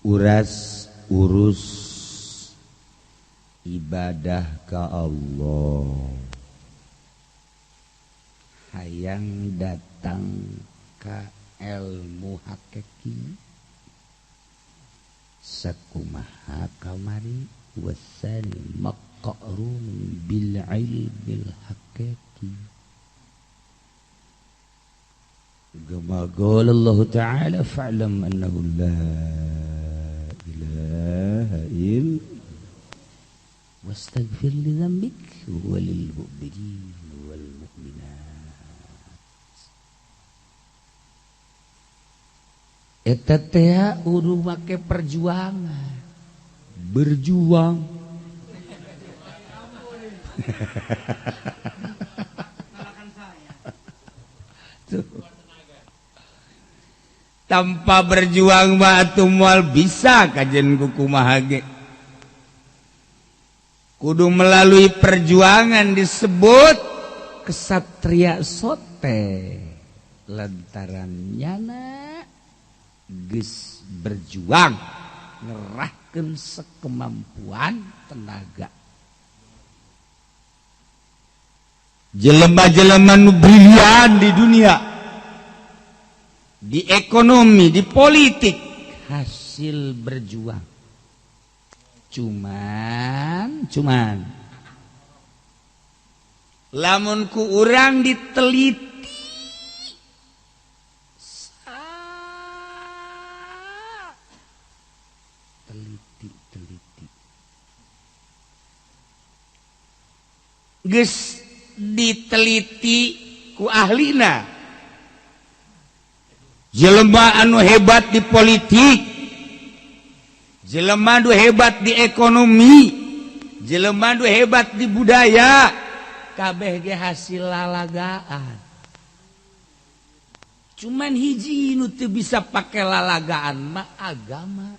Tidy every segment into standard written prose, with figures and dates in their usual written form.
Uras urus ibadah ka Allah, hayang datang ka ilmu hakiki sakumaha kamari wasani maqrun bil ilmil hakiki. Kama qala Allah ta'ala fa'lam annahu la ilaha illa wastaghfir li dzambik wa lil mu'minin wal mu'minat. Eta teh uruh make perjuangan, berjuang. Tuh. Tanpa berjuang mah atuh moal bisa kajen kumaha ge. Kudu melalui perjuangan disebut kesatria sote lantaran nyana geus berjuang ngerahkeun sekemampuan tenaga. Jelema-jelema nu brilian di dunia, di ekonomi, di politik, hasil berjuang. Cuman lamun ku urang diteliti teliti geus diteliti ku ahlina. Jelema anu hebat di politik, jelema anu hebat di ekonomi, jelema anu hebat di budaya, kabeh ge hasil lalagaan. Cuman hiji nu teu bisa pake lalagaan mah agama.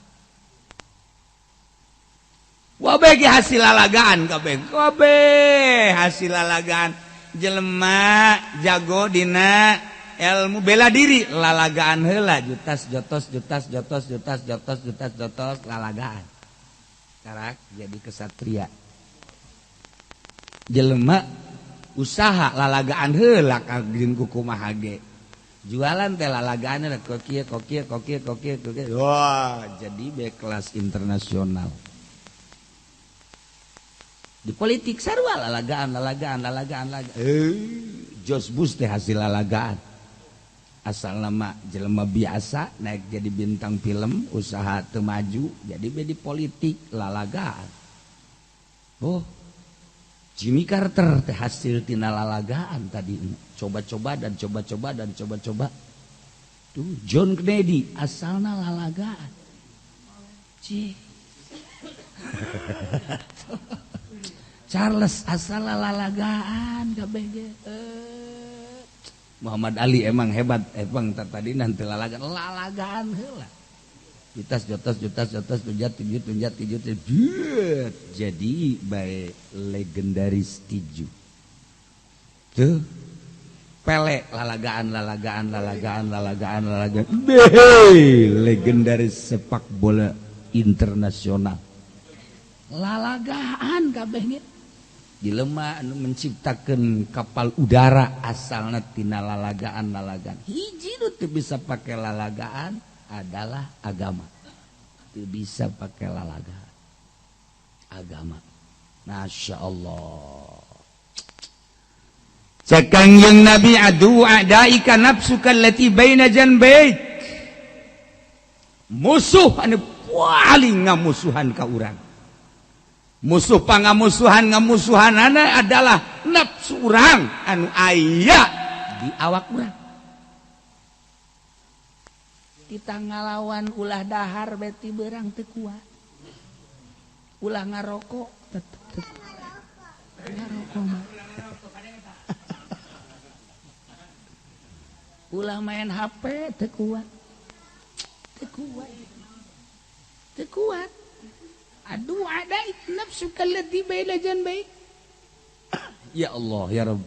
Wabeh ge hasil lalagaan kabeh, kabeh hasil lalagaan. Jelema jago dina ilmu bela diri, lalagaan heula jutas jotos jutas jotos jutas jotos jutas jotos lalagaan. Karak jadi kesatria. Jelema usaha lalagaan heula kajeun kumaha ge. Jualan teh lalagaan heula kokieu kokieu kokieu kokieu kokieu. Wah, jadi be kelas internasional. Di politik sarua lalagaan lalagaan lalagaan lalagaan. Jos Bush teh hasil lalagaan. Asal nama jelema biasa naik jadi bintang film, usaha teu maju jadi be di politik lalagaan. Oh, Jimmy Carter teh hasil tina lalagaan tadi, coba-coba dan coba-coba dan coba-coba. Tuh John Kennedy asalna lalagaan. Cih. Charles asal lalagaan kabeh ge. Muhammad Ali emang hebat, emang tadi nanti lalagaan, lalagaan heula. Jutas jotos jutas jotos tunjat tinju tunjat tinju jadi bae legendaris tinju. Tuh Pele lalagaan lalagaan lalagaan lalagaan lalagaan. Beh, legendaris sepak bola internasional. Lalagaan kabeh ge. Jelema anu menciptakan kapal udara asalna tina lalagaan lalagaan. Hiji nu teu bisa pake lalagaan adalah agama. Teu bisa pake lalagaan agama. Masya Allah. Cek Kangjeng Nabi adu adaika nafsuka allati baina janbaik. Musuh anu paling ngamusuhan ka urang. Musuh pangamusuhan ngamusuhanana adalah nafsu urang anu aya di awak urang. Kita ngalawan ulah dahar beti berang teu kuat. Ulah ngarokok tetep ngarokok mah. Ulah main HP teu kuat. Teu kuat. Teu kuat. Aduh ada nafsu allati baina janbaik. Ya Allah ya Rabb.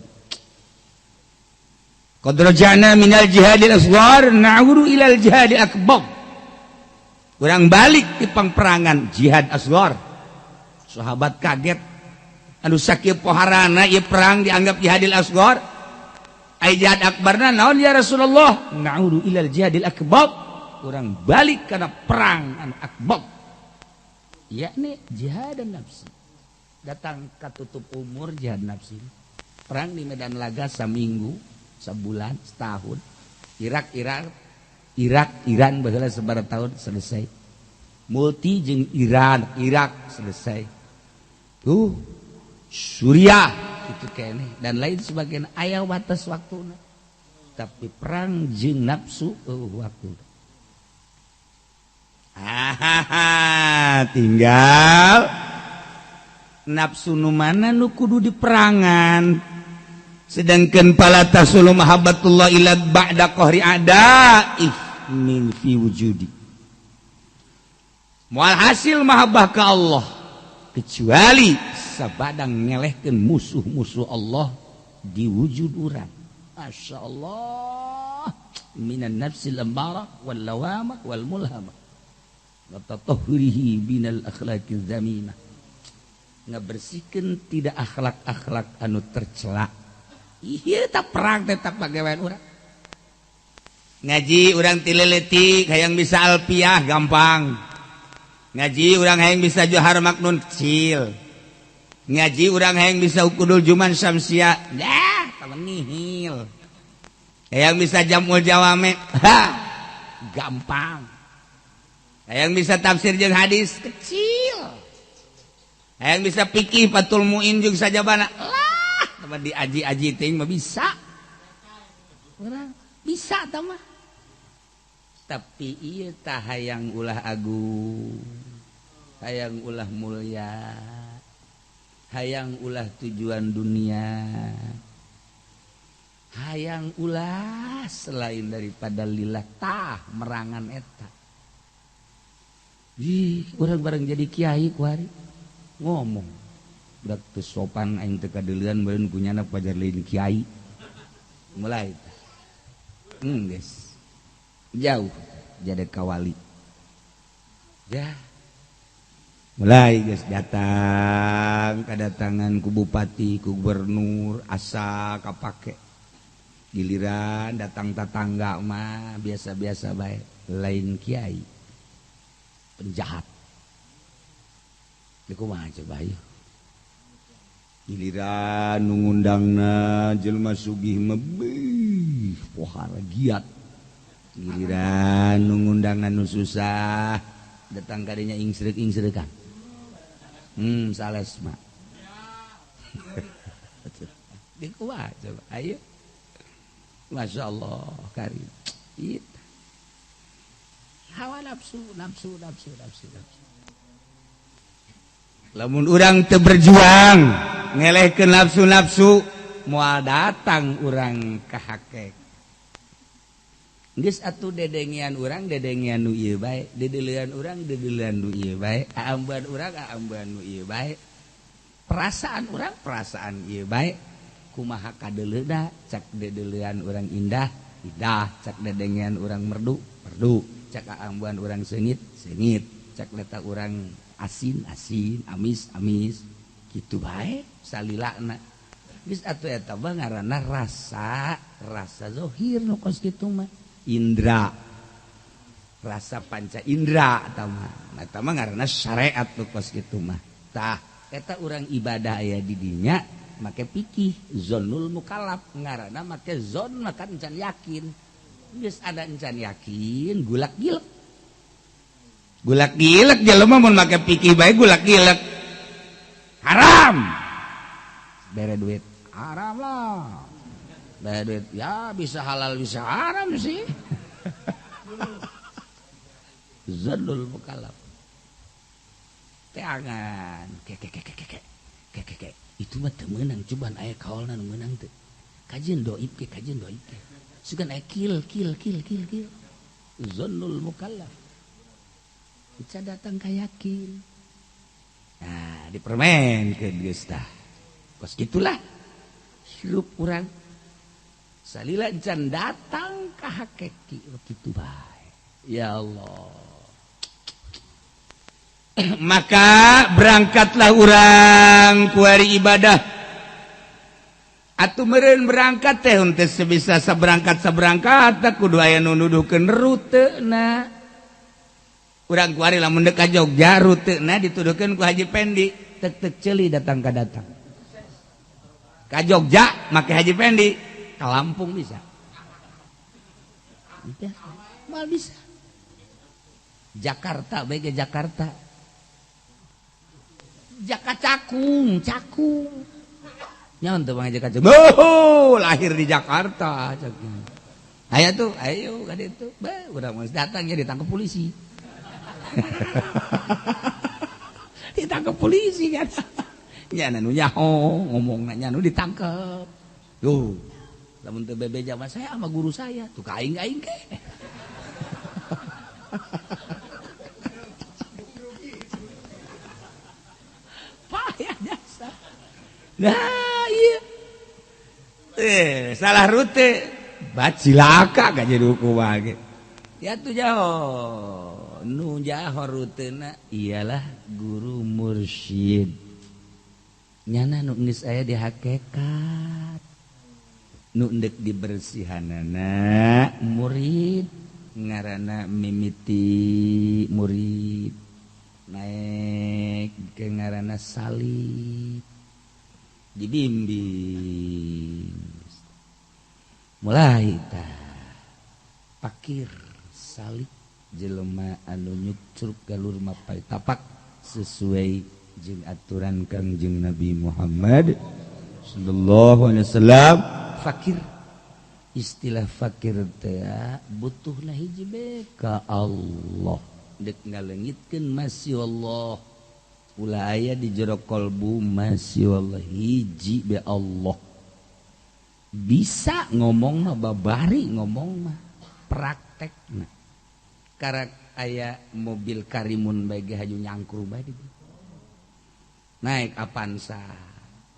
Qad raja'na minal jihadil asghar na'uru ilal jihadil akbar. Urang balik di pangperangan jihad asghar. Sahabat kaget. Anu sakieu poharana ieu perang dianggap jihadil asghar. Ai jihad akbarna naon ya Rasulullah? Na'udu ilal jihadil akbar. Urang balik kana perang anu akbar. Yakni jihad nafsi. Datang katutup umur jihad nafsi. Perang di medan laga saminggu, sebulan, setahun. Irak, Iran baheula sabaraha tahun selesai. Multi jeung Iran, Irak selesai. Tuh Suriah itu keneh dan lain sebagainya aya batas waktuna. Tapi perang jeung nafsu waktu. Hahaha, tinggal nafsu nu mana nu kudu diperangan. Sedangkan pala tasulu mahabbatullah ila ba'da qahri adaih min fi wujudi. Moal hasil mahabbah ka Allah kecuali sabadang ngelehkeun musuh-musuh Allah di wujud urang. Masya Allah minan nafsil ammarah wal lawamah wal mulhamah wa tatahhurihi binal akhlaqiz zamimah. Ngabersihkeun tidak akhlak-akhlak anu tercela. Iya tak perang tetap pagawean urang. Ngaji urang tileletik hayang bisa alpiah gampang. Ngaji urang hayang bisa johar maknun kecil. Ngaji urang hayang bisa ukudul juman syamsia. Dah, nihil. Hayang bisa jamul jawame. Ha, gampang. Hayang bisa tafsir jeung hadis kecil. Hayang bisa pikih Fathul Muin jeung sajabana. Lah, diaji-aji ting mah bisa. Urang bisa tah mah. Tapi ieu tah hayang ulah agung, hayang ulah mulia, hayang ulah tujuan dunia, hayang ulah selain daripada lillah tah merangan eta. Ih, urang bareng jadi kiai kuari ngomong budak teu sopan aing teu kadeulean beureun kunyana pajar lain kiai. Mulai tah. Geus. Jauh jadi kawali. Ya. Mulai geus datang kedatangan ku bupati, ku gubernur, asa kapake. Giliran datang tetangga mah biasa-biasa bae, lain kiai. Penjahat. Ieu kumaha coba ieu? Giliran nu ngundangna jelema sugih mah beuh pohara giat. Giliran nu ngundangna nu susah datang kadinya ingsreuk-ingsreukan. Sales mah. Di kumaha coba ayo. Masya Allah karim. Itu. Hawa nafsu, nafsu, nafsu, nafsu, nafsu. Lamun urang teu berjuang ngelehkeun nafsu-nafsu moal datang urang ka hakek. Geus atuh dedengean urang dedengean nu ieu bae, dedeulean urang dedeulean nu ieu bae, aambean urang aambean nu ieu bae. Perasaan urang perasaan ieu bae. Kumaha kadeuleuna cak dedeulean urang indah, indah, cak dedengean urang merdu, merdu, cak aambean urang seungit, seungit, cak leta urang asin, asin, amis, amis. Kitu bae salilana. Geus atuh eta mah ngaranna rasa, rasa zahir nu kos kitu mah. Indra, rasa panca indra eta mah. Eta mah ngaranna syariat nu kos kitu mah. Tah, eta urang ibadah aya di dinya make pikih zonul mukallaf ngaranna make zon maka encan yakin. Geus ada encan yakin gulak gilek. Gulak gilek jelema mun make pikih bae gulak gilek. Haram. Bere duit haram lah. Bere duit ya bisa halal bisa haram sih. Zonul mukallaf. Teangan ke ke ke ke ke ke ke ke itu mah teu meunang cuban aya kaolna nu meunang teu. Kajian doib ke kajian doib ke. Sugan aya kil kil kil kil kil. Zonul mukallaf. Bisa datang ka yakin. Nah, dipermainkeun geus tah. Kos gitulah hirup urang. Salila encan datang ka hakiki kitu bae. Ya Allah. Maka berangkatlah urang kuari ibadah. Atuh meureun berangkat teh henteu sebisa saberangkat-saberangkat teh kudu aya nu nuduhkeun rutena. Urang kuari lamun deuk ka Jogja rutena dituduhkeun ku Haji Pendi, tek-tek ceuli datang ka datang. Ka Jogja make Haji Pendi, ka Lampung bisa. Mal bisa. Jakarta bae ke Jakarta. Jaka Cakung, Cakung. Nyaon teu Bang Jaka Cakung. Oh, lahir di Jakarta. Ayo tuh, ayo ka ditu. Bae urang geus datang ya ditangkap polisi. Ditangkap polisi kan. Nya nu nyaho ngomongna nya nu ditangkap. Duh. Lamun teu bebeja mah saya sama guru saya, tuh ka aing aing ke. Payah jasa. Nah, iya. Salah rute. Bacilaka gak jadi hukuman ge. Ya tuh jauh. Nu jaho rutena ialah guru mursyid. Nyana nu geus aya di hakikat. Nu endek dibersihanana murid ngaranna mimiti murid naik ke ngaranna salib dibimbing mulai tah pakir salib jelema anu nyucruk galur mapai tapak sesuai jeung aturan Kangjeng Nabi Muhammad sallallahu alaihi wasallam. Fakir, istilah fakir teh butuhna hiji be ka Allah dek ngalengitkeun masya Allah ulah aya di jero kolbu masya Allah hiji be Allah bisa ngomong mah babari ngomong mah praktekna karak aya mobil karimun bae ge haju nyangkru bae di naik Avanza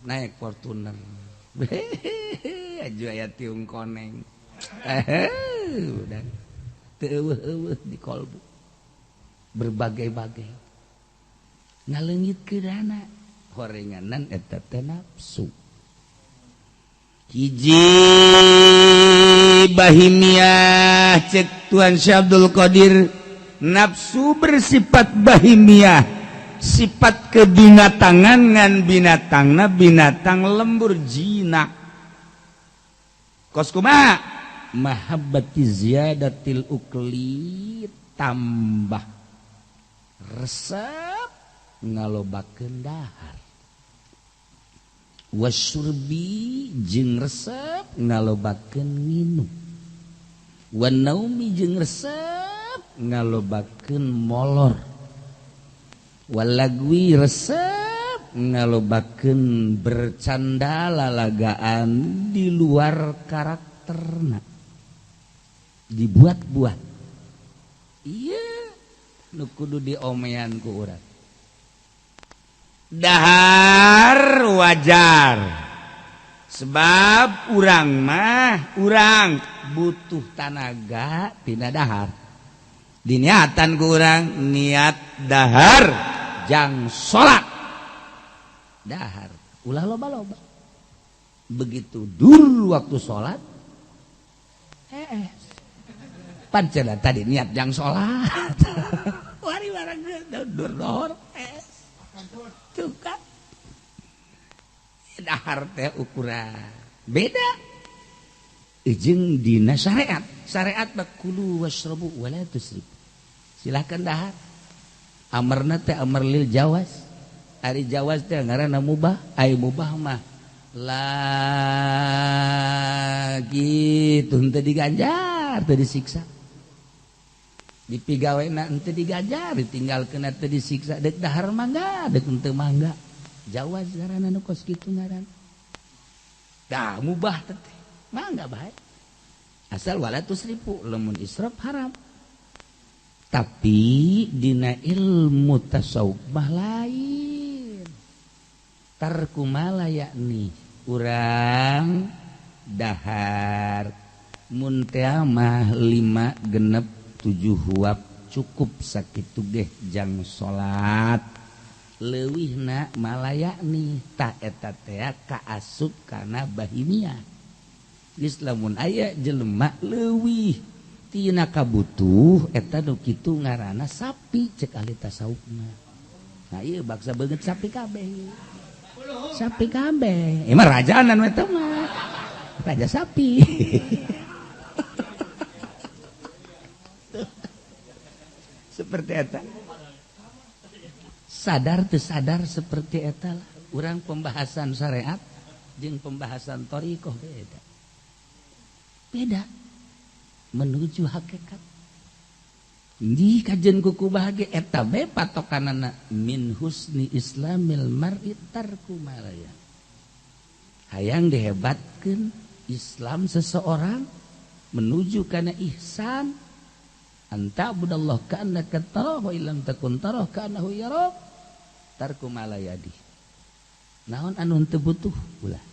naik Fortuner aju aya tiung koneng udah teu eueuh di kolbu berbagai-bagai ngaleungit keudana horenganan eta teh nafsu hiji bahimiah cek Tuan Syekh Abdul Qadir nafsu bersifat bahimiah sifat kebinatangan ngan binatangna binatang lembur jinak kos kumaha mahabbati ziyadatil ukli tambah resep ngalobakeun dahar wasyurbi jeung resep ngalobakeun nginum wan naumi jeung resep ngalobakeun molor walagwi resep ngalobakeun bercanda lalagaan di luar karakterna dibuat-buat iya nu kudu diomean ku urang dahar wajar sebab urang mah urang butuh tanaga tina dahar diniatan ku urang niat dahar jang salat dahar ulah loba-loba begitu dulu waktu salat pancen tadi niat jang salat wari barang dur dohor tuh kan dahar teh ukuran beda jeung dina syariat syariat bakulu wasrabu wala tusrif silakan dahar amarna teh amar lil jawas ari jawas teh ngaranna mubah ai mubah mah lagi tuh henteu diganjar teu disiksa dipigawena henteu diganjar ditinggalkeun teu disiksa deuk dahar mangga deuk henteu mangga jawas ngaranna nu kos kitu ngaran dah mubah teh mangga bae asal wala tusrifu lamun israf haram. Tapi dina ilmu tasawuf mah lain tarku mala yakni urang dahar mun teh mah 5 6 7 huap cukup sakitu geh jang salat leuwihna malayani tah eta teh kaasup kana bahimia. Geus lamun aya jelema leuwih tina kabutuh eta nu kitu ngaranna sapi cek ahli tasawufna. Nah ieu baksa beungeut sapi kabeh. Sapi kabeh. Ieu mah rajaanan we teh mah. Raja sapi. Seperti eta. Sadar teu sadar seperti eta lah. Urang pembahasan syariat jeung pembahasan thariqah beda. Beda. Menuju hakikat. Di kajian kuku bahagia eta be patokanana min husni islamil mar'i tarku malaya. Hayang dihebatkeun Islam seseorang menuju kana ihsan anta budallah ka'annaka tarahu illam takun tarahu ka'annahu yarak tarku malayadi. Naon anu teu butuh ulah.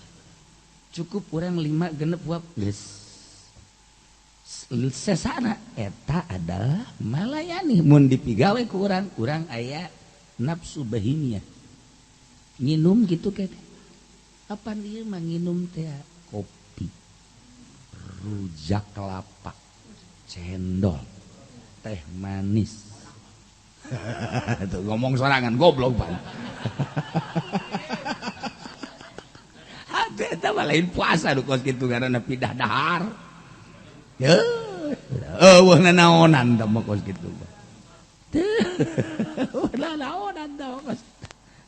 Cukup urang 5 genep wap geus. Sesana eta adalah malayani mun dipigawe ku urang, urang aya nafsu bahimia. Nginum gitu kene. Apan ieu mah nginum teh kopi, rujak kelapa, cendol, teh manis. Tuh ngomong sorangan goblok pan. Hate eta mah lain puasa nu kos kitu ngaranna pidah dahar. Eueuh nanaonan teh mah kos kitu. Teu nanaonan teh kos.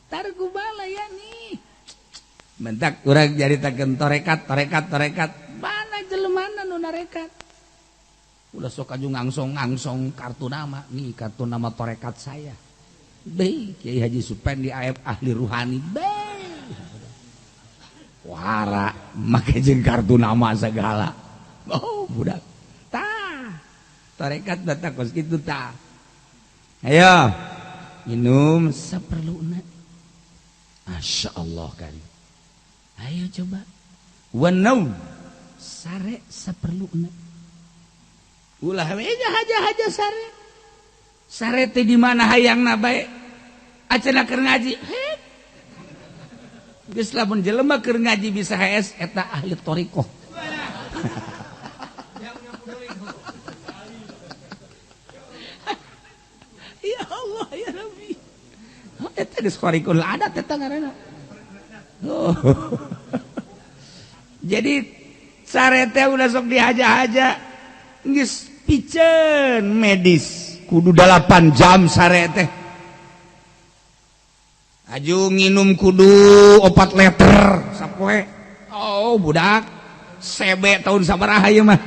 Tarku balayani. Mentak urang nyaritakeun torekat, torekat, torekat. Mana jelemana nu narekat? Udah sok aju ngangsong-ngangsong kartu nama. Nih kartu nama torekat saya. Be, Kiai Haji Supendi AF ahli ruhani. Be. Wara make jeung kartu nama segala. Oh, budak. Tah. Torekat batak kos kitu tah. Ayo. Minum saperluna. Masya Allah kan. Ayo coba. Wanaum sare saperluna. Ulah we haja-haja sare. Sare teh di mana hayangna bae? Acenah keur ngaji. Heh. Geus lamun jelema keur ngaji bisa HS eta ahli thariqah. Ya Allah ya Rabbi. Eta geus khariqul adat eta ngaranna. Oh. Jadi sare teh ulah sok dihaja-haja. Geus piceun medis kudu 8 jam sare teh. Aju nginum kudu 4 liter sapoe. Oh budak sebe tahun sabaraha ieu mah.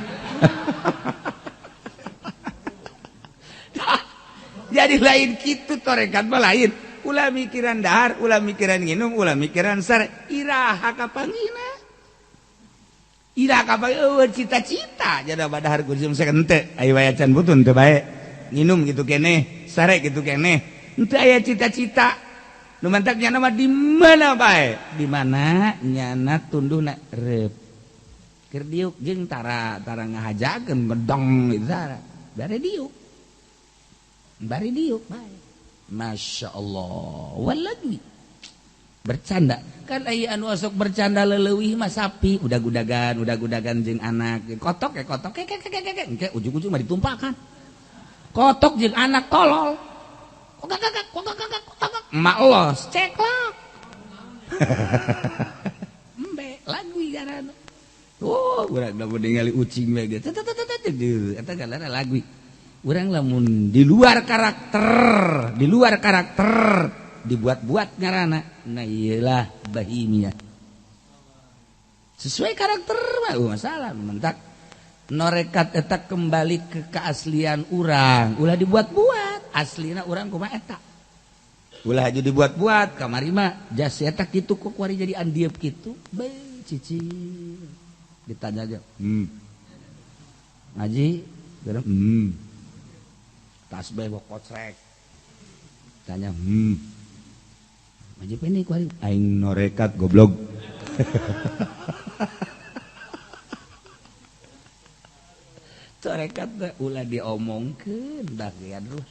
Jadi lain kitu torekat mah lain. Ulah mikiran dahar, ulah mikiran nginum, ulah mikiran sare. Iraha kapangina. Iraha kapangina eueuh cita-cita jada badahar kursum henteu. Ayo wae can butuh henteu bae. Nginum gitu keneh, sare gitu keneh. Henteu aya cita-cita. Nu mantak nyana mah di mana bae? Di mana nyana tunduhna reup. Keur diuk jeung tara tara ngahajakeun bedong itu tara. Bari diuk. Bari diuk bae. Masya Allah. Walagi bercanda kan aya anu osok bercanda leleuwih mah sapi udag-udagan udag-udagan jeung anak kotok ya kotok kek kek kek kek engke ujung-ujung mah ditumpakan kotok jeung anak tolol kokak kokak kokak kokak emak los ceklok embe lagu garana oh urang lamun ningali ucing we ge eta ngaranna lagu. Urang lamun di luar karakter, di luar karakter dibuat-buat ngarana, nah iyalah bahimia. Sesuai karakter mah masalah mentak norekat eta kembali ke keaslian urang, ulah dibuat-buat, aslina urang kumaha eta. Ulah aja dibuat-buat kamari mah jas eta kitu kok kuari jadi andiep kitu, bae cici. Ditanya aja, Ngaji, tasbih bawa kocrek. Tanya, Ngaji pendek kuari aing norekat goblok. Tarekat teh ulah diomongkeun bagian ruh.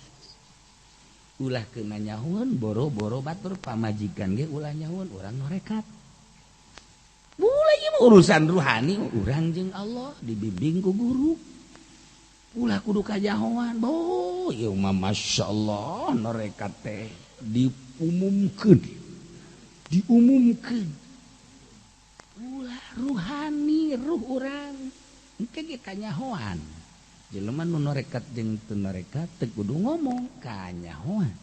Ulah kena nyahueun boro-boro batur pamajikan ge ulah nyahueun urang norekat. Ulah ieu urusan ruhani urang jeung Allah dibimbing ku guru. Ulah kudu kajahoan. Boh, ieu mah masyaallah norekat teh diumumkeun. Diumumkeun. Ulah ruhani ruh urang. Engke ge kanyahoan. Jelema nu norekat jeung teu norekat teu kudu ngomong kanyahoan.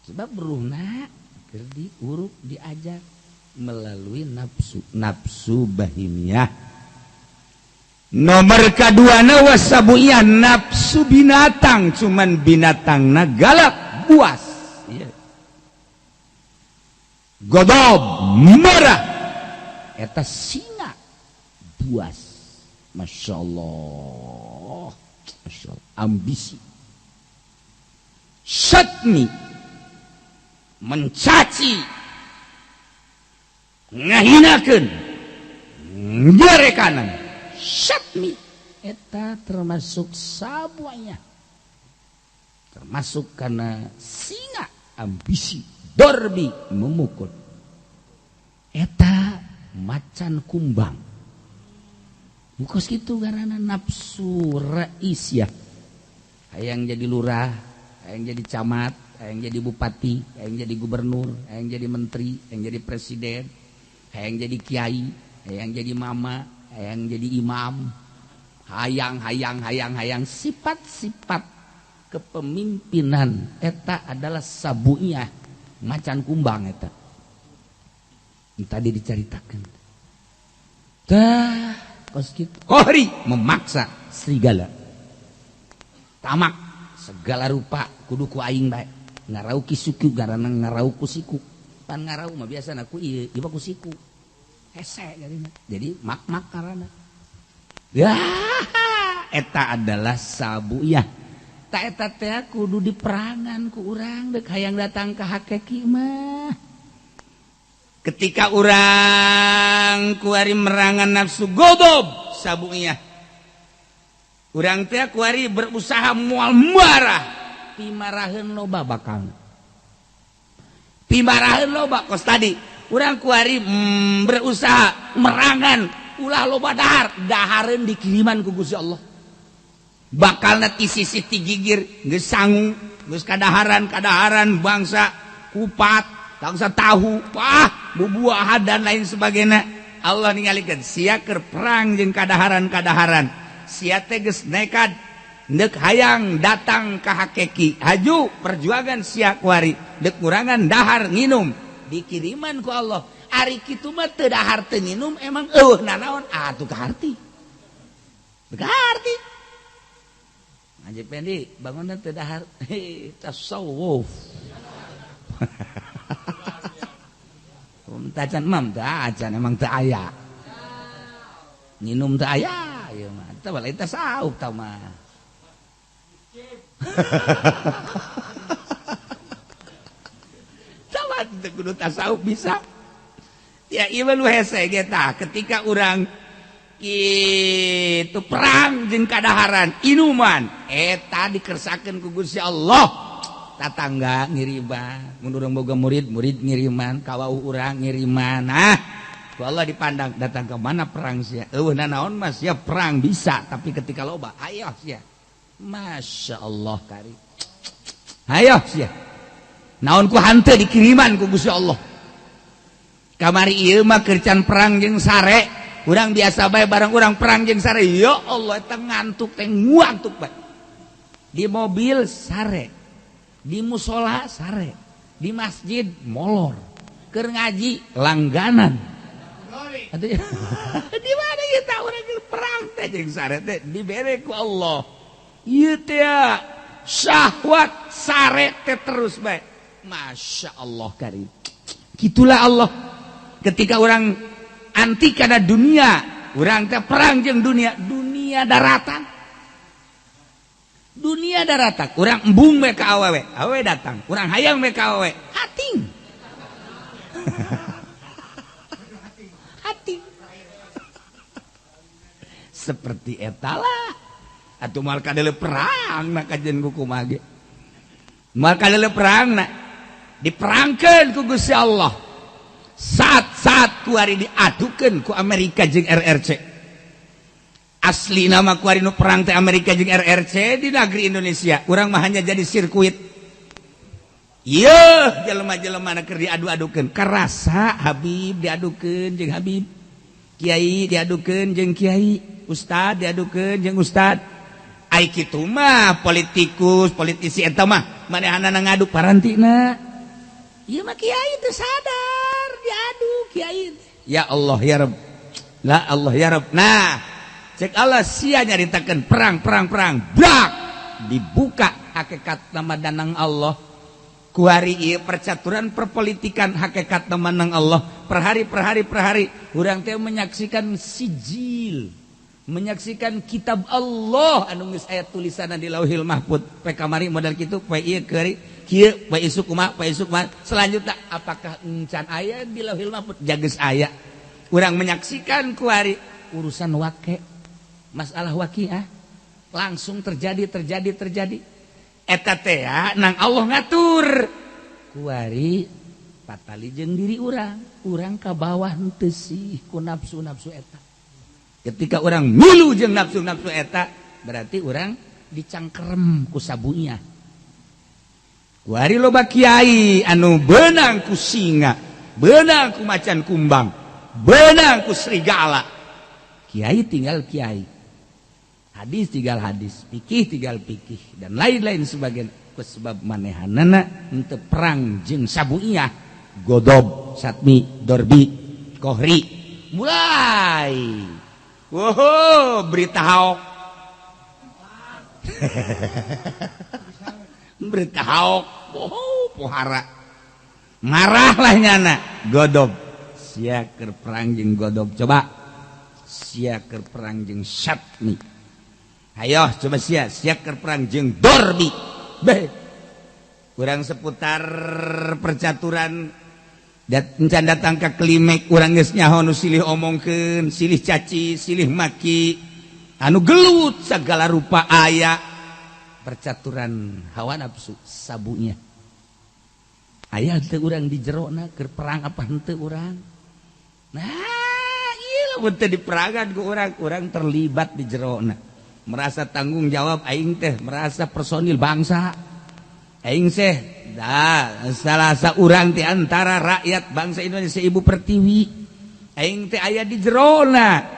Sebab ruhna keur diuruk diajak melalui nafsu, nafsu bahimiyah. Nomor kaduana wasabuiyah, nafsu binatang, cuman binatangna galak buas. Yeah. Godob marah eta singa buas. Masya Allah, Masya Allah, ambisi, syatmi, mencaci, ngahinakeun, nyerekanan, syatmi, eta termasuk sabuanya, termasuk karena singa ambisi, dorbi memukul, eta macan kumbang. Bukos gitu karena nafsu raisya. Hayang jadi lurah, hayang jadi camat, hayang jadi bupati, hayang jadi gubernur, hayang jadi menteri, hayang jadi presiden, hayang jadi kiai, hayang jadi mama, hayang jadi imam. Hayang hayang hayang hayang sifat-sifat kepemimpinan eta adalah sabunya macan kumbang eta. Tadi diceritakan. Tah kos kitu. Kohri memaksa serigala. Tamak segala rupa kudu ku aing bae. Ngarau ki suku garana ngarau ku siku. Pan ngarau mah biasana ku ieu, ieu mah ku siku. Hese jarina. Jadi mak-mak karana. Ya, eta adalah sabuyah. Ta eta teh kudu diperangan ku urang deuk hayang datang ka hakiki mah. Ketika urang kuari merangan nafsu godob sabunya, urang teh kuari berusaha mual marah, pimaraheun loba bakal, pimaraheun loba kos tadi, urang kuari berusaha merangan ulah loba dahar, dahareun dikiriman ku Gusti Allah, bakalna ti sisi ti gigir geus sangu, geus kadaharan bangsa kupat, bangsa tahu, wah bubuahan dan lain sebagainya. Allah ningalikeun sia keur perang jeung kadaharan-kadaharan. Sia teh geus nekat deuk hayang datang ka hakiki. Haju perjuangan sia kuari deuk ngurangan dahar nginum dikiriman ku Allah. Ari kitu mah teu dahar teu nginum emang eueuh nanaon atuh kaharti. Kaharti. Haji Pendi bangunna teu dahar tasawuf. Tacan mam tacan emang teu aya. Nginum teu aya ieu mah. Teu balik tasawuf tah mah. Tah teu kudu tasawuf bisa. Ya ieu nu hese ge tah ketika urang kitu perang jeung kadaharan inuman eta dikersakeun ku Gusti Allah. Tatangga ngiriman, mun urang boga murid, murid ngiriman, kawauh urang ngiriman. Nah, ku Allah dipandang datang ke mana perang sia. Eueuh nanaon mah sia perang bisa, tapi ketika loba ayo sia. Masya Allah kari. Ayo sia. Naon ku hanteu dikiriman ku Gusti Allah. Kamari ieu mah kercan perang jeung sare. Urang biasa bae bareng urang perang jeung sare. Ya Allah eta ngantuk teh ngantuk bae. Di mobil sare. Di musola sare, di masjid molor, keur ngaji langganan. Di mana kita urang perang teh jeung sare teh dibere ku Allah. Ieu teh syahwat sare teh terus bae. Masya Allah karim. Gitulah Allah. Ketika orang anti kana dunia, urang teh perang jeung dunia, dunia daratan. Dunia daratan, urang embung we ka awewe, awewe datang, urang hayang we ka awewe, hating. Hating. Seperti etalah. Atuh moal kadele perang na kajen ku kumaha ge. Moal kadele perang na diperangkeun ku Gusti Allah. Saat-saat kuari diadukeun ku Amerika jeung RRC. Asli nama kuari nu perang teh Amerika jeung RRC di negeri Indonesia. Urang mah hanya jadi sirkuit. Yeuh, jelema-jelema na keur diadu-adukeun. Karasa Habib diadukeun jeung Habib. Kiai diadukeun jeung kiai, ustad diadukeun jeung ustad. Ai kitu mah politikus, politisi eta mah manehanana ngadu parantina. Ieu mah kiai teu sadar diadu kiai. Ya Allah ya Rabb. La Allah ya Rabb. Nah, cek Allah sia nyaritakeun perang perang perang. Brak dibuka hakikat nama danang Allah. Kuari ieu percaturan perpolitikan hakikat nama nang Allah. Per hari per hari per hari urang teh menyaksikan sijil, menyaksikan kitab Allah anu geus aya tulisanna di Lauhil Mahfud. Poe kamari modal kitu, poe ieu keuri kieu, poe isuk kumaha, poe isuk kumaha. Selanjutnya apakah encan aya di Lauhil Mahfud? Jages aya. Urang menyaksikan kuari urusan wake, masalah waqiah langsung terjadi terjadi terjadi. Eta teh nang Allah ngatur. Kuari patali jeung diri urang, urang ka bawah henteu sih ku nafsu-nafsu eta. Ketika orang milu jeung nafsu-nafsu eta, berarti orang dicangkerem ku sabunya. Kuari loba kiai anu beunang ku singa, beunang ku macan kumbang, beunang ku serigala. Kiai tinggal kiai, hadis tinggal hadis, pikih tinggal pikih, dan lain-lain sebagainya. Sebab manehanana henteu perang jeung sabuiyah, godob, satmi, dorbi, kohri, mulai. Wow, berita haok. Berita haok. Oh, pohara. Marahlah nyana, godob. Sia keur perang jeung godob, coba. Sia keur perang jeung satmi. Ayo coba sia, sia keur perang jeung dorbi. Beh. Urang seputar percaturan encan datang ka klimek urang geus nyaho nu silih omongkeun, silih caci, silih maki, anu gelut segala rupa aya percaturan hawa nafsu sabunya. Aya teu urang di jerona keur perang apa henteu urang? Nah, ieu lamun teu diperangan ku urang, urang terlibat di jerona. Merasa tanggung jawab aing teh, merasa personil bangsa. Aing teh dah salah saurang ti antara rakyat bangsa Indonesia Ibu Pertiwi. Aing teh aya di jerona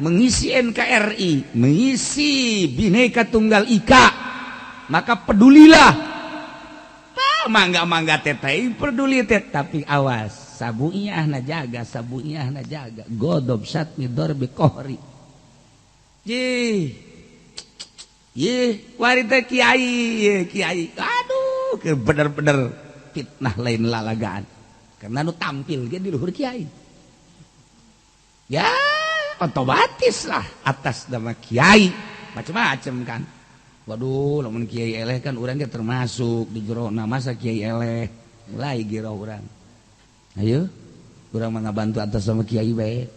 mengisi NKRI, mengisi Bhinneka Tunggal Ika. Maka pedulilah. Mangga-mangga teh peduli teh, tapi awas sabuiyah na jaga, sabuiyah na jaga. Godob satmi dorbi kohri. Jih. Yih, wari teh kiai, kiai. Aduh, bener-bener fitnah lain lalagaan. Karena nu tampil ge di luhur kiai. Ya, otomatis lah atas nama kiai macam-macam kan. Waduh, lamun kiai eleh kan urang ge termasuk di jerona, masa kiai eleh. Mulai giroh urang. Ayo, urang mah ngabantu atas sama kiai bae.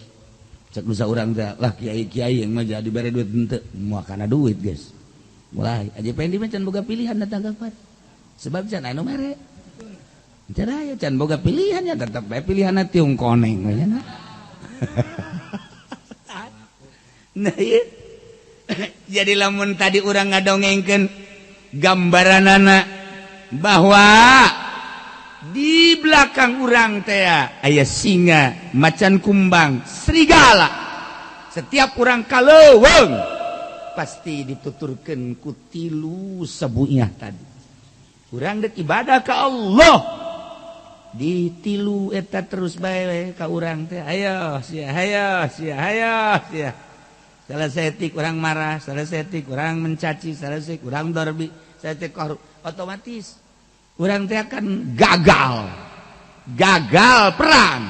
Cek nusa urang teh lah kiai-kiai yang mah jadi bere duit henteu, moal kana duit, guys. Mulai aja Pendi mah can boga pilihan datang ka sebab can anu mere. Can aya can boga pilihan ya tetep bae pilihanna tiung koneng we nya. Nah ieu jadi lamun tadi urang ngadongengkeun gambaranana bahwa di belakang urang teh aya singa, macan kumbang, serigala. Setiap urang kaleuweung pasti dituturkeun ku tilu sabuiyah tadi. Urang dek ibadah ka Allah ditilu eta terus bae ka urang teh. Ayo sia, ayo sia, ayo sia. Selesai tik urang marah, selesai tik urang mencaci, selesai urang dorbi, selesai kohr, otomatis urang teh akan gagal. Gagal perang.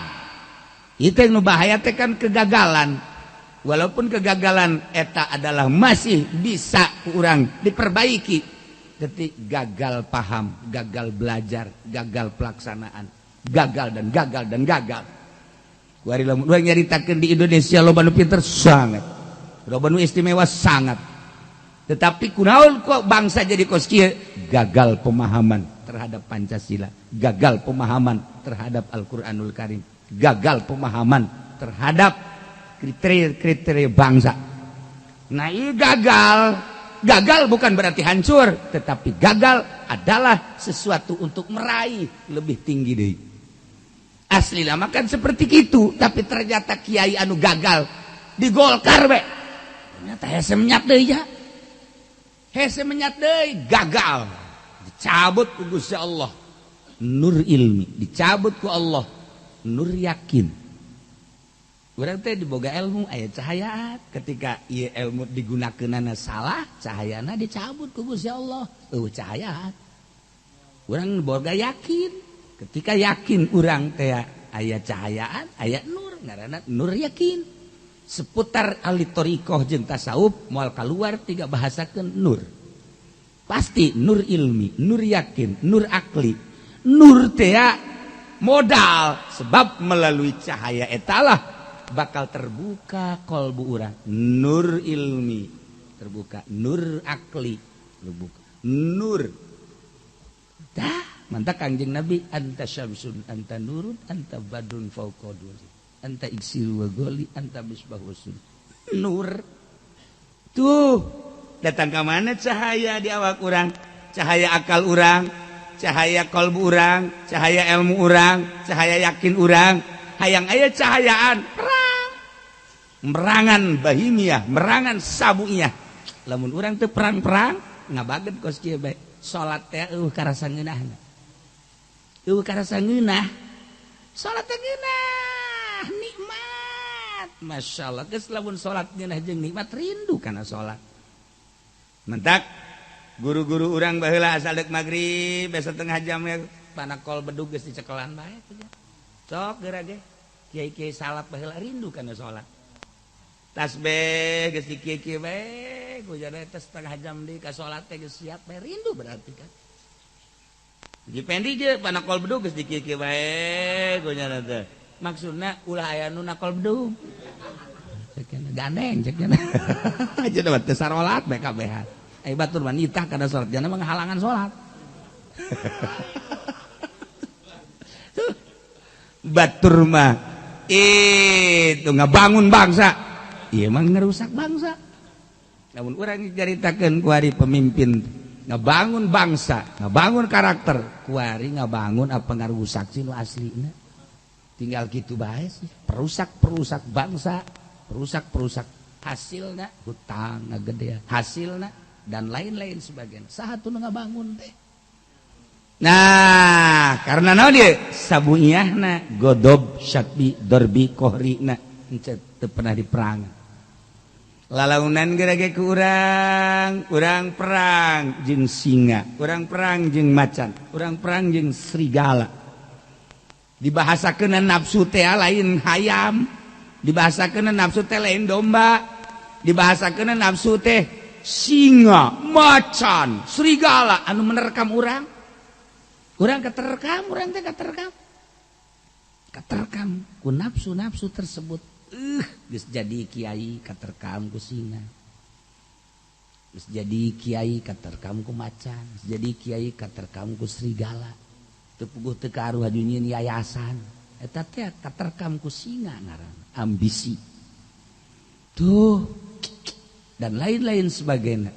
Itu yang bahaya teh kan kegagalan. Walaupun kegagalan eta adalah masih bisa kurang diperbaiki, ketik gagal paham, gagal belajar, gagal pelaksanaan, gagal dan gagal dan gagal. Kuari lamun urang nyaritakeun di Indonesia loba nu pinter sangat, loba nu istimewa sangat. Tetapi kunaon kok bangsa jadi kos kieu? Gagal pemahaman terhadap Pancasila, gagal pemahaman terhadap Al-Qur'anul Karim, gagal pemahaman terhadap kriteria-kriteria bangsa. Nah, ini gagal. Gagal bukan berarti hancur, tetapi gagal adalah sesuatu untuk meraih lebih tinggi deui. Asli lama kan seperti itu, tapi ternyata kiai anu gagal di Golkar be. Ternyata hese menyat deui ya. Hese menyat deui, gagal. Dicabut ku Gusti Allah. Nur ilmi dicabut ku Allah. Nur yakin. Urang teh diboga ilmu aya cahaya, ketika ieu ilmu digunakeunana salah, cahayana dicabut ku Gusti Allah. Eueuh cahaya. Urang boga yakin. Ketika yakin urang teh aya cahayaan, aya nur, ngaranna nur yakin. Seputar ahli thariqah jeung tasawuf moal kaluar tiga bahasakeun nur. Pasti nur ilmi, nur yakin, nur akli. Nur teh modal sebab melalui cahaya etalah bakal terbuka kolbu urang. Nur ilmi terbuka, nur akli terbuka, nur. Dah, mantap Kangjeng Nabi anta syamsun, anta nurun, anta badrun fauqa duri, anta iksiru wa goli, anta misbahul. Nur. Tuh, datang ke mana cahaya di awak urang? Cahaya akal urang, cahaya kolbu urang, cahaya ilmu urang, cahaya yakin urang. Hayang aya cahayaan perang, merangan bahimiyah, merangan sabuiyah. Lamun urang teu perang-perang ngabaget kos kieu bae. Salat teh eueuh karasa ngeunahna. Eueuh karasa ngeunah. Salat teh ngeunah, nikmat. Masyaallah, geus lamun salat ngeunah jeung nikmat rindu kana salat. Mentak guru-guru urang baheula asal deuk magrib setengah jam ya panakol bedug geus dicekelan bae teh. Sok geura ge kiai-kiai salaf baheula rindu kana salat. Tasbih geus dikieu-kieu bae ku jana teh setengah jam deui ka salat teh geus siap bae rindu berarti kan. Dipendi ge panakol bedug geus dikieu-kieu bae ku jana teh. Maksudna ulah aya nu nakol bedug. Gandeng cek jana. Aja da teh sarolat bae kabehan. Ai batur mah nitah kana salat jana mah ngahalangan salat. Tuh. Batur mah itu ngabangun bangsa. Ieu mah ngerusak bangsa. Namun urang caritakeun kuari pemimpin ngabangun bangsa, ngabangun karakter, kuari ngabangun apa ngarusak sih nu aslina. Tinggal gitu bae sih, perusak-perusak bangsa, perusak-perusak hasilna hutang ngagedean, hasilna dan lain-lain sebagainya. Saha tuh nu ngabangun teh? Nah, karena naon dia sabuiyahna godob syatbi dorbi kohrina henteu teu pernah diperang. Lalaunan gerage ku urang, urang perang jeung singa, urang perang jeung macan, urang perang jeung serigala. Dibahasakeun nafsu teh lain hayam, dibahasakeun nafsu teh lain domba, dibahasakeun nafsu teh singa, macan, serigala anu menerkam urang. Urang keterkam, urang teh keterkam. Keterkam ku nafsu-nafsu tersebut. Geus jadi kiai katerkam ku singa. Geus jadi kiai katerkam ku macan, geus jadi kiai katerkam ku serigala. Teu puguh teu karuh haju nyieun yayasan. Eta teh katerkam ku singa ngaranna, ambisi. Tuh dan lain-lain sebagainya.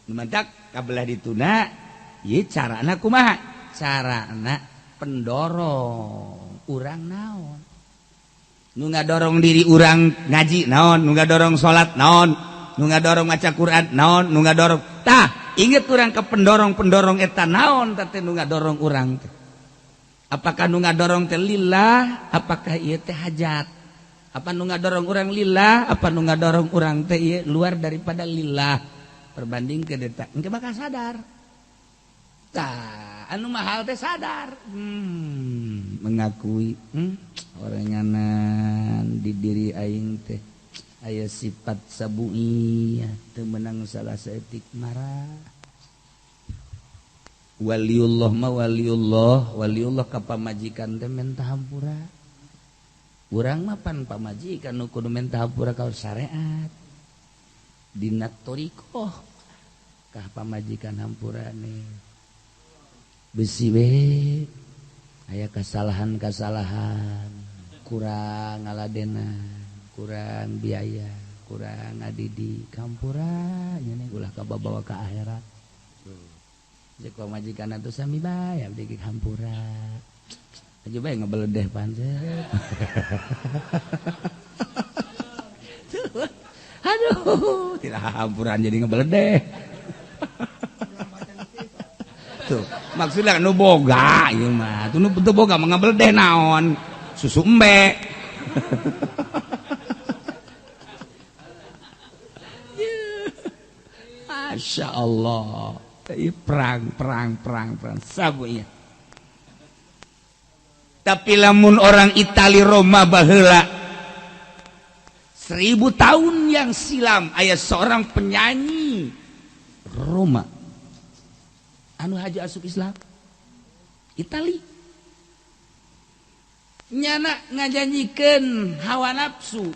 Nu mantak kabelah dituna, ieu carana kumaha? Carana pendorong urang naon? Nu ngadorong diri urang ngaji naon, nu ngadorong salat naon, nu ngadorong maca Quran naon, nu ngadorong. Tah, inget urang ke pendorong-pendorong eta naon teh nu ngadorong urang teh. Apakah nu ngadorong teh lillah, apakah ieu teh hajat? Apa nu ngadorong urang lillah, apa nu ngadorong urang teh ieu luar daripada lillah? Perbanding ke eta, engke bakal sadar. Tah, anu mahal teh sadar. Mengakui oranganan di diri aing teh aya sifat sabuiyah teu meunang salah saeutik marah. Waliullah mah waliullah, waliullah ka pamajikan teh menta hampura. Urang mah pan pamajikan nu kudu menta hampura ka syariat. Dina thariqah Kah pamajikan hampurane besi we aya kesalahan-kesalahan kurang ngaladena kurang biaya kurang ngadidi kampura nya ulah kababawa ka akhirat. Jeung pamajikan atuh sami bae abdi ge hampura aja bae ngebeledeh panset. Aduh, tidak hampuran jadi ngebeledeh. Tuh, maksudnya nu boga ieu mah. Tuh nu teu boga mah ngabeledeh naon? Susu embe. Masya Allah. Ieu perang perang perang perang sabu ieu. Tapi lamun orang Itali Roma baheula 1000 tahun yang silam aya seorang penyanyi Roma anu haji asup Islam Itali nyana ngajanyikeun hawa nafsu.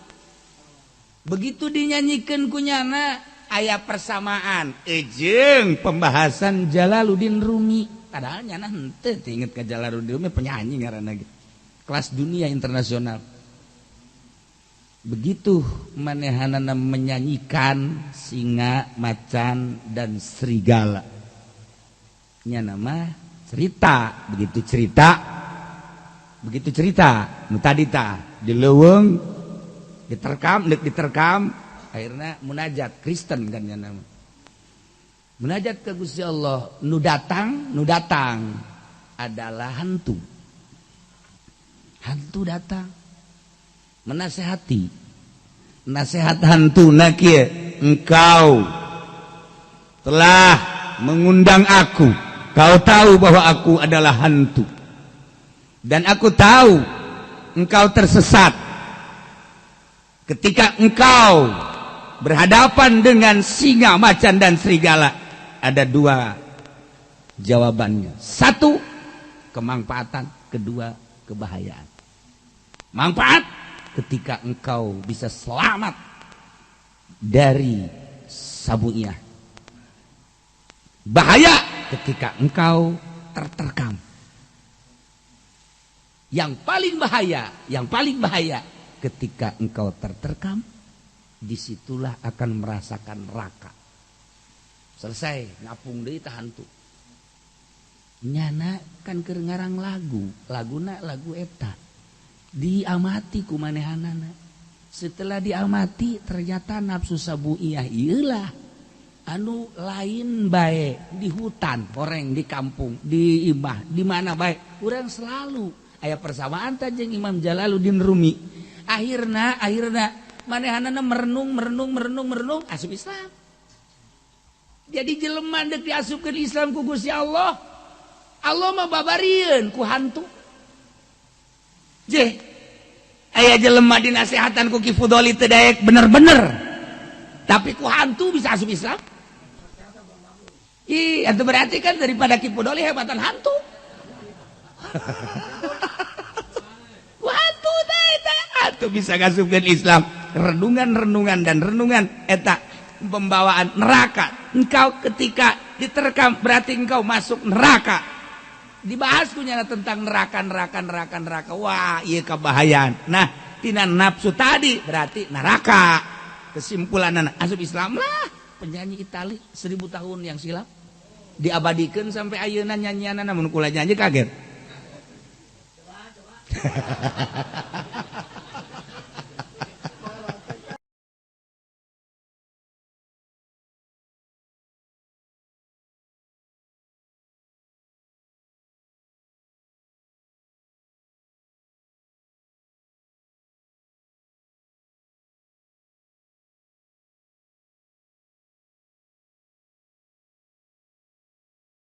Begitu dinyanyikan ku nyana aya persamaan jeung pembahasan Jalaluddin Rumi. Padahal nyana henteu teu inget ka Jalaluddin Rumi penyanyi ngaranna ge kelas dunia internasional. Begitu manehanana menyanyikan singa, macan, dan serigala. Nya nama cerita, begitu cerita, nu tadi tah di leuweung diterkam, deuk diterkam, akhirna munajat Kristen kan nya nama. Munajat ke Gusti Allah, nu datang adalah hantu. Hantu datang menasehati. Nasihat hantu kieu, engkau telah mengundang aku. Kau tahu bahwa aku adalah hantu. Dan aku tahu engkau tersesat. Ketika engkau berhadapan dengan singa, macan, dan serigala, ada dua jawabannya. Satu, kemanfaatan. Kedua, kebahayaan. Manfaat ketika engkau bisa selamat dari sabunya. Bahaya ketika engkau terterkam. Yang paling bahaya ketika engkau terterkam, disitulah akan merasakan neraka. Selesai, ngapung deui tah hantu. Nyana kan keur ngarang lagu, laguna lagu eta. Diamati ku manehanana. Setelah diamati ternyata nafsu sabuiyah ieulah anu lain bae di hutan, orang di kampung, di imah, di mana bae, urang selalu aya persamaan tah jeung Imam Jalaluddin Rumi. Akhirna manehanana merenung asup Islam. Jadi jelema deuk diasupkeun Islam ku Gusti Allah, Allah mah babarieun ku hantu. Jeh, aya jelema dinasehatan ku Ki Fudoli teu daek bener-bener. Tapi ku hantu bisa asup Islam. Ih, itu berarti kan daripada Ki Fudoli hebatan hantu. Ku hantu teh eta atuh bisa ngasupkeun Islam. Renungan-renungan dan renungan eta pembawaan neraka. Engkau ketika diterkam berarti engkau masuk neraka. Dibahas kunyana tentang neraka. Wah, ieu kabahayaan. Nah, tina nafsu tadi berarti neraka. Kesimpulanna asup Islam lah. Penyanyi Itali 1000 tahun yang silam diabadikan sampai ayeuna nyanyianna, namun kula nyanyi kaget.